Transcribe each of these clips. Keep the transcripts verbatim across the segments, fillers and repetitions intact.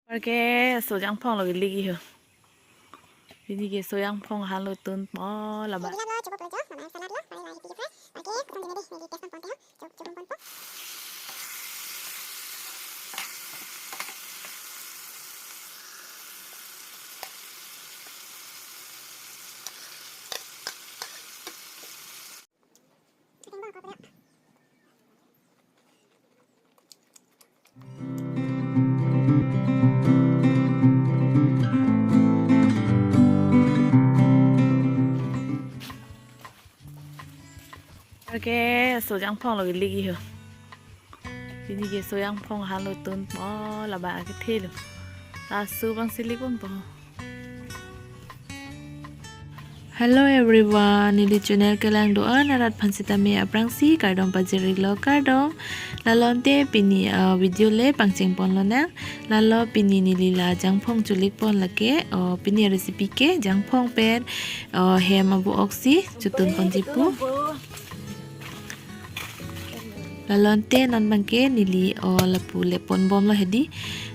Anparke so jangphong lo kelik-i ho. Pini ke so jangphong ahan lo tunpo labang. Ini lo cukup lo jo, nama salad lo, mari lagi tiga fry. Oke, kosong jine deh, ini di test pon teh, cukup cukup pon po. Anparke so jangphong lo kelik-i ho. Pini ke so jangphong ahan lo tunpo labang akethe lo. Laso abang si lik ponpo. Hello everyone, neli channel kelang do-an arat aphan sitame aphrangsi kardom pajir-iklo, kardom. Lalo ante pini, uh, video le pangcheng pon lonang. Lalo pini neli la jangphong chulik pon lake, uh, pini recipe ke jangphong pen, uh, hem avo-ok si chotun ponji pu. Lalo ante non abangke neli, o, lapu lep pon bomlo hedi.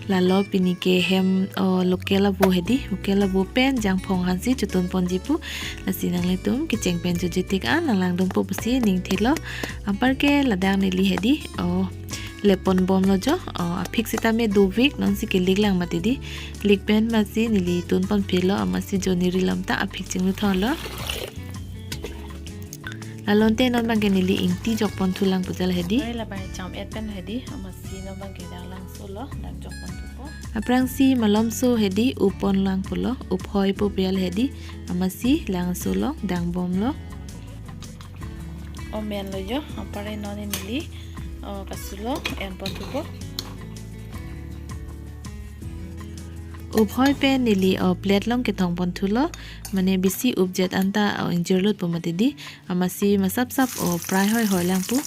Lalo pini ke hem, o, local avo hedi. Local avo pen jangphong ahan si chotun ponji pu. Lasi nanglitum kecheng pen choji tik an nang langdunpo pusi ning thelo. Anparke ladak neli hedi, o, lep pon bomlo jo. O, aphik sitame dovik, non si kelik lang mati di. Lik pen amatsi neli tun pon phelo, amatsi joni ri lam ta aphik chinglu thorlo. Lalo ante non abangke neli ingti jok pon thulang pu jal hedi. Oi, labang cham-et pen hedi, amatsi non abangke dang langso lo, dang jok pon thupo. Aphrangsi malomso hedi, up pon lang pulo, up hoi pu pu jal hedi, amatsi langso lo, dang bomlo. O menlo jo, anpar non neli, o, kasu lo, en pon thupo. Up hoi pen neli, o, plate along kethong pon thulo, mane bisi up jet anta, o, ingjirlut pu mati di. Amatsi masap sap, o, prai hoi hoi lang pu.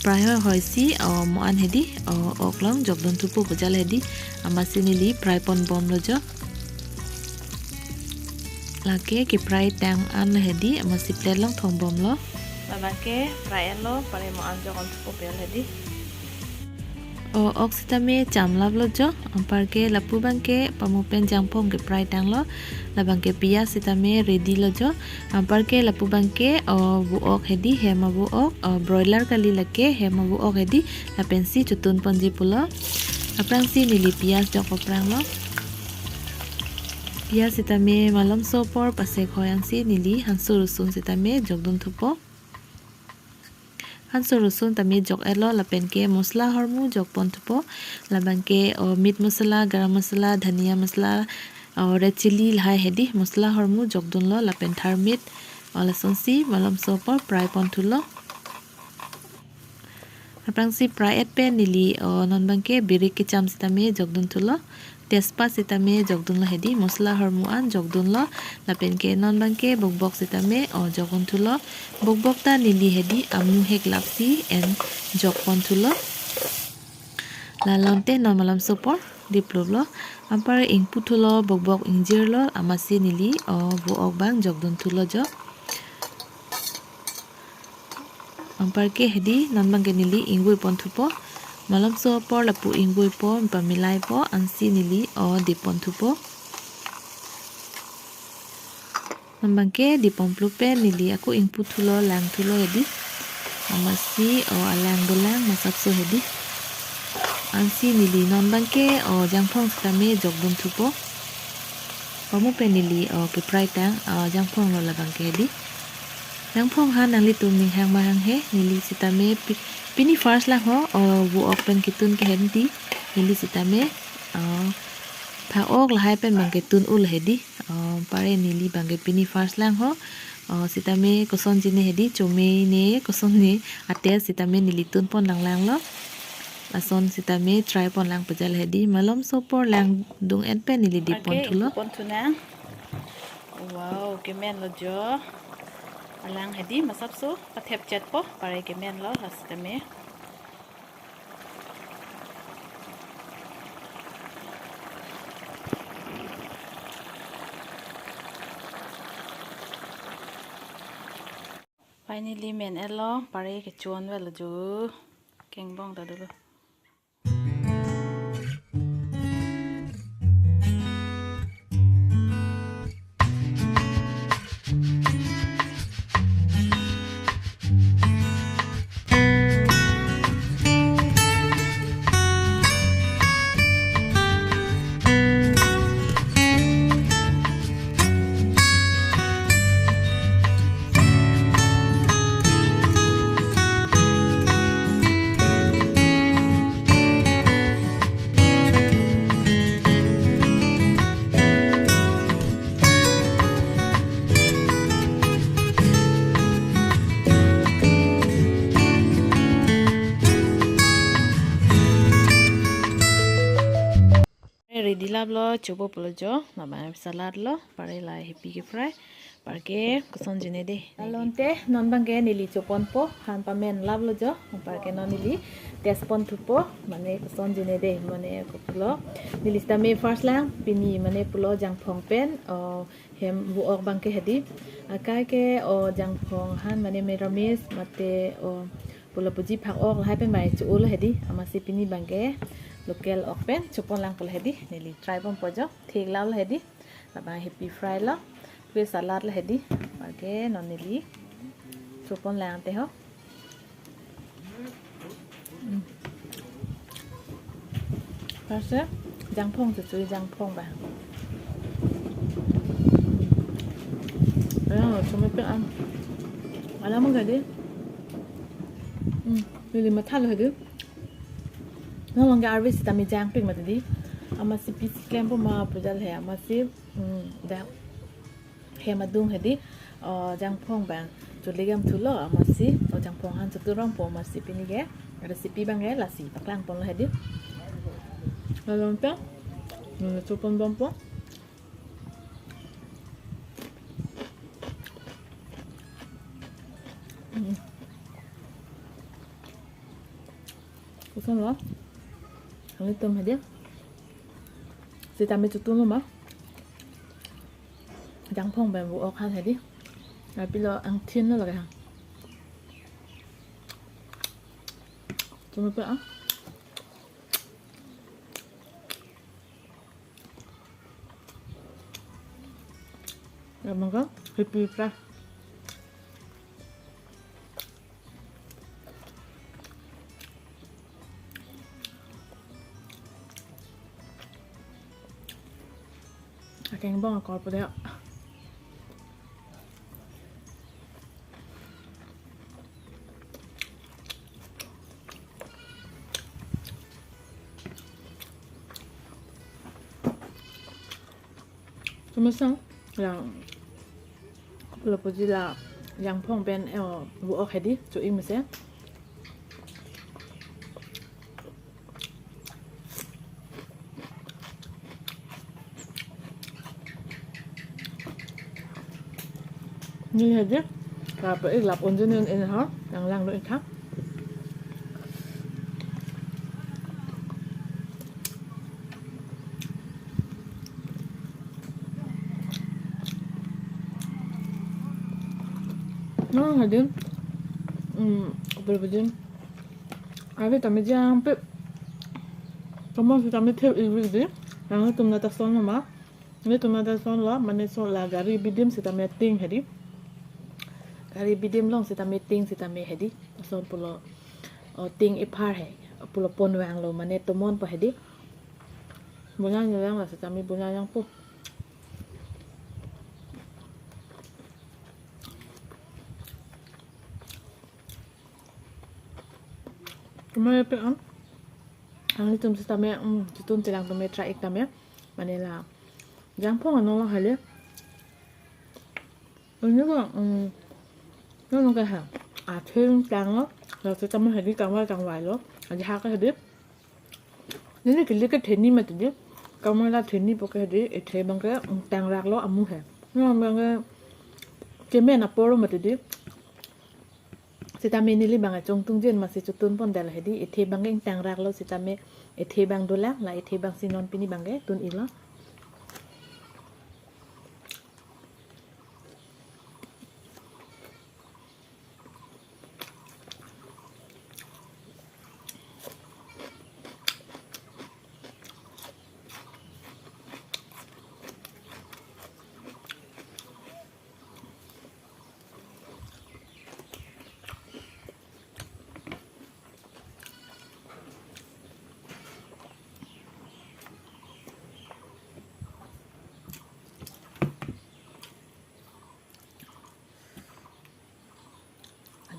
Prai hoi hoi si, o, mo an hedi, o, ok along jok dun thupo pu jal hedi. Amatsi neli prai pon bomlo jo. Lake keprai tang an hedi, amatsi plate along thong bomlo. Labangke prai-et lo, pare mo an jok on thupo pu jal hedi. O, ok sitame cham laplo jo, anparke lapu abangke pamu pen jangphong keprai tanglo, labangke piyaj sitame ready lo jo, anparke lapu abangke, o, avo-ok hedi, hem avo-ok, o, broiler kali lake, hem avo-ok hedi, lapensi chotun ponji pulo. Aphrangsi neli piyaj jok aphrang lo. Piyaj sitame malomso apor pasek hoi ansi neli hanso rosun sitame jok dun thupo. Hanso rosun tame jok-et lo, lapenke masala ahormu jok pon thupo. Labangke, o, meat masala, garam masala, dhania masala, o, red chilli lahai hedi masala ahormu jok dunlo, lapen tharmit, o, lasonsi malomso apor prai pon thulo. Aphrangsi prai-et pen neli, o, non abangke birik kecham sitame jok dun thulo. Tejpat sitame jok dunlo hedi, masala ahormu an jok dunlo, lapenke non abangke bokbok sitame, o, jok dun thulo. Bokbok ta neli hedi amu hek lapsi en jok pon thulo. Lalo ante non malomso apor dip luplo, anpar ingpu thulo, bokbok ingjirlo, amatsi neli, o, avo-ok abang jok dun thulo jo. Anparke hedi non abangke neli ingvoi pon thupo. Malomso apor lapu ingvoi po, pamilai po, ansi neli, o, dip pon thupo. Non abangke dip pon plu pen neli ako ingpu thulo, lang thulo hedi. Amatsi, o, alang dolang masapso hedi. Ansi neli non abangke, o, jangphong sitame jok dun thupo. Pamu pen neli, o, keprai tang, o, jangphong lo labangke hedi. Jangphong ahan nanglitum ning hang ma hanghe, neli sitame pi-, pini first lang ho, o, avo-ok pen ketun ke hedi, neli sitame, o, pha-ok lahai pen abangke tun-ul hedi, o, pare neli abangke pini first lang ho, o, sitame koson jine hedi, chomei ne, koson ne, ate sitame neli tun pon lang langlo, lason sitame try pon lang pu jal hedi, malomso apor lang dung-et pen neli dip pon thulo. Pon thunang. Wow, kemenlo jo. Alang hedi masapso pathep chet po, pare kemenlo, lasi tame. Finally men-et lo, pare kechon velo jo. Kengbong ta dolo. Lap lo chopo pulo jo, labang salad lo, pare la hepi ke fry, parke koson jine de. Alonte non bangke neli choponpo, han pamen lap lo jo, parke non neli test pon thupo, mane koson jine de, mane kopulo. Neli sitame first lang, pini mane pulo jangphong pen, o hem vo-ok bangke hedi. Akai ke o jangphong han mane meramis mate o pulo puji phak-ok lahai pen bai cho-o lo hedi. Amatsi pini bangke local ok pen chopon lang pulo hedi. Neli try ponpo jo. Thik lap lo hedi. Labang hepi fry lo. Plus salad lo hedi. Bangke non neli chopon lang te ho. Hmm. Parse jangphong chuchui jangphong ba. Ayo, chumi pe am. Alam gadi. Hmm, neli matha lo hedi. Nang langga arve sitame jangpik mati di. Amatsi pisi klempo ma pujal he amatsi. Hmm, da. Hem adung hedi, o, jangphong bang. Chuligam thulo amatsi, o, jangphong han chuturongpo amatsi pini ke. Recipe bangke lasi paklang ponlo hedi. Lalong ta, hmm, chopon bompo. Hmm. Koson lo? Nanglitum hedi. Sitame chotun lo ma. Jangphong pen vo-ok han hedi. Apilo angthin lo lake ha. Chumi pe a. Ya mangga hepi fry. Akeng bong akor pada. Chumi sang, la pulo puji la jangphong pen, eh, vo-ok hedi, cho-i mese. Neli hedi, la pe-ik lap unjin in in ha, nang lang do in tha. Nang hedi, hmm, apa lagi? Arve tame jangpik. Tomon sitame thip-ik di. Nanglitum nat ason lo ma. Nelitum nat ason lo, mane so la gari bidim sitame ting hedi. Gari bidim long sitame ting sitame hedi. Ason pulo, o, ting iphar he. Pulo ponvang lo, mane tomon po hedi. Bonai nang lang la sitame bonai nangpo. Kemai pe am. Nanglitum sitame, mm, chotun chelang tame try-ik tame. Mane la jangphong anong lang hale. Ini ko, mm, nang ke ha. Atheng tang lo. La sitame hedi kangvai kangvai lo. Aji ha ke hedi. Neli kili ke theni mati di. Kangvai la theni po ke hedi. Ethe bangke, mm, tangrak lo amu he. Nang bangke kemen apor lo mati di. Sitame neli bang achong tungjin amatsi chotun pon dal hedi, ethe bangke ingtangrak lo sitame ethe bang dolang, la ethe bangsi non pini bangke tun-ik lo.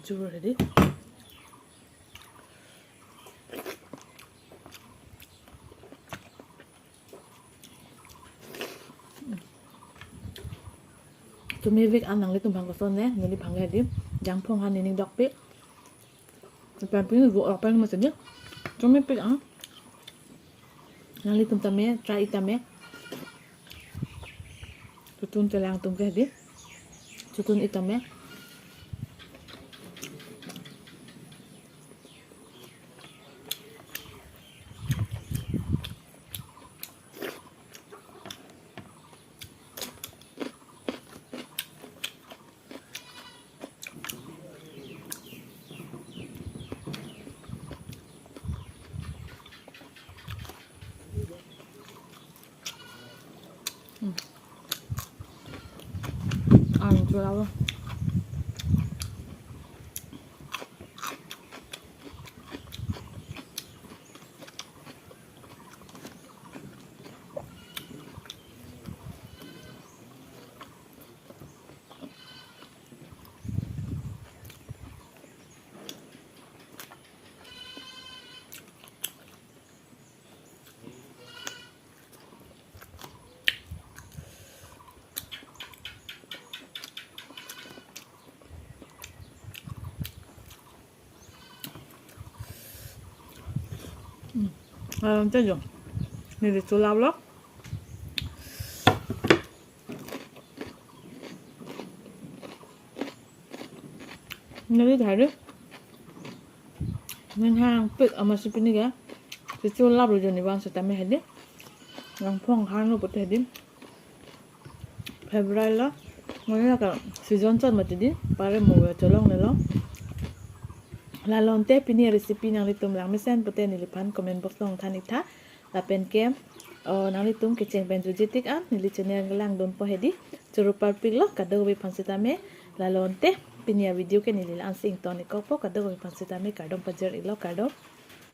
Ajur hedi. Chumi vek an nanglitum bang koson ne, neli bang hedi, jangphong han neli dokpe. Pen pini vo-ok pen masi di. Chumi vek an. Nanglitum tame, try-ik tame. Chotun chelang atum ke hedi. Chotun-ik tame. Ang chulalo. Alam ta jo. Neli chulap lo. Neli thari. Ning hangpik amatsi pini ke. Chechulap lo jo ne vang setame hedi. Langphong hangno pute hedi. February lo. Ngone ka season chot mati di. Pare mo cholonglelo. Lalo ante pini recipe nanglitum langmesen pute neliphan comment box along than-ik tha. Lapen ke, oh, nanglitum kecheng pen jujetik an neli channel langdunpo hedi. Choro parpik lo kadokave aphan setame. Lalo ante pini avideo ke neli la-ansi ington-ik kokpo, kadokave aphan setame kardom pajir-ik lo, kardom.